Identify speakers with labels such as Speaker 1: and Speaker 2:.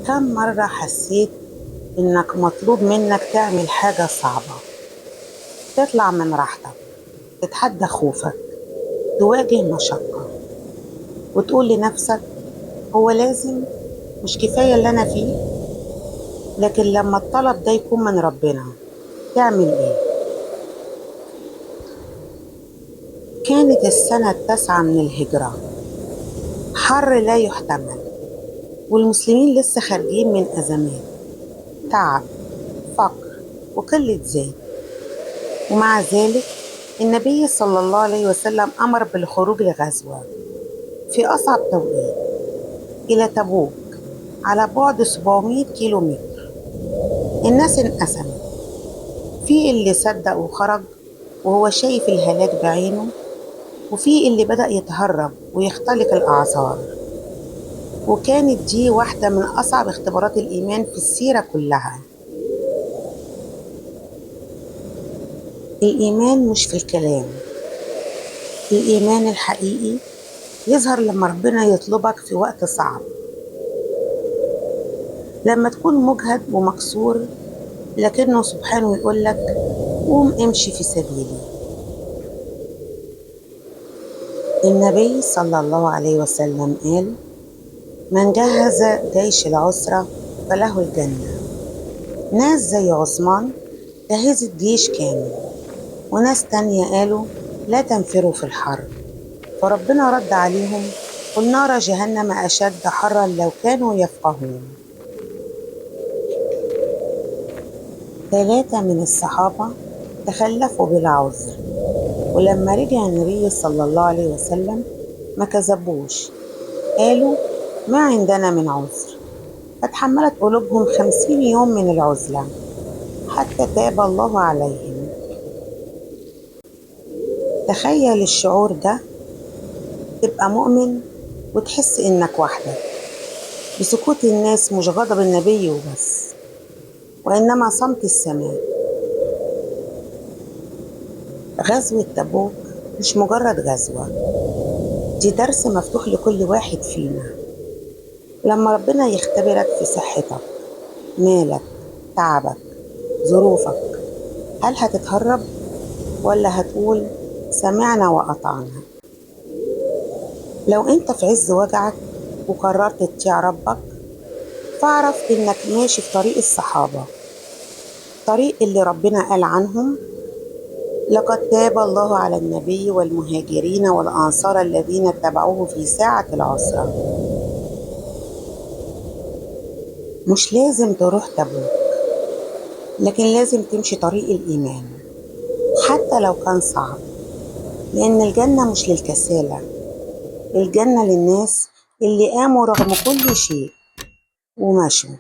Speaker 1: كم مرة حسيت إنك مطلوب منك تعمل حاجة صعبة، تطلع من راحتك، تتحدى خوفك، تواجه مشقة، وتقول لنفسك هو لازم؟ مش كفاية اللي أنا فيه؟ لكن لما الطلب ده يكون من ربنا تعمل إيه؟ كانت السنة 9 من الهجرة، حر لا يحتمل، والمسلمين لسه خارجين من أزمات، تعب، فقر، وقلة زاد. ومع ذلك النبي صلى الله عليه وسلم أمر بالخروج لغزوة في أصعب توقيت إلى تبوك على بعد 700 كيلو متر. الناس انقسمت، في اللي صدق وخرج وهو شايف الهلاك بعينه، وفي اللي بدأ يتهرب ويختلق الأعذار. وكانت دي واحدة من أصعب اختبارات الإيمان في السيرة كلها. الإيمان مش في الكلام، الإيمان الحقيقي يظهر لما ربنا يطلبك في وقت صعب، لما تكون مجهد ومكسور لكنه سبحانه يقولك قوم امشي في سبيلي. النبي صلى الله عليه وسلم قال: من جهز جيش العسرة فله الجنة. ناس زي عثمان جهزت جيش كامل، وناس تانية قالوا لا تنفروا في الحر، فربنا رد عليهم قل نار جهنم أشد حرا لو كانوا يفقهون. 3 من الصحابة تخلفوا بلا عذر، ولما رجع النبي صلى الله عليه وسلم ما كذبوش، قالوا ما عندنا من عذر، فتحملت قلوبهم 50 يوم من العزلة حتى تاب الله عليهم. تخيل الشعور ده، تبقى مؤمن وتحس إنك وحدك، بسكوت الناس مش غضب النبي وبس، وإنما صمت السماء. غزوة تبوك مش مجرد غزوة، دي درس مفتوح لكل واحد فينا. لما ربنا يختبرك في صحتك، مالك، تعبك، ظروفك، هل هتتهرب ولا هتقول سمعنا وأطعنا؟ لو انت في عز وجعك وقررت تطيع ربك، فاعرف انك ماشي في طريق الصحابة، طريق اللي ربنا قال عنهم: لقد تاب الله على النبي والمهاجرين والأنصار الذين اتبعوه في ساعة العسرة. مش لازم تروح تبوك، لكن لازم تمشي طريق الإيمان حتى لو كان صعب، لأن الجنة مش للكسالة، الجنة للناس اللي قاموا رغم كل شيء ومشوا.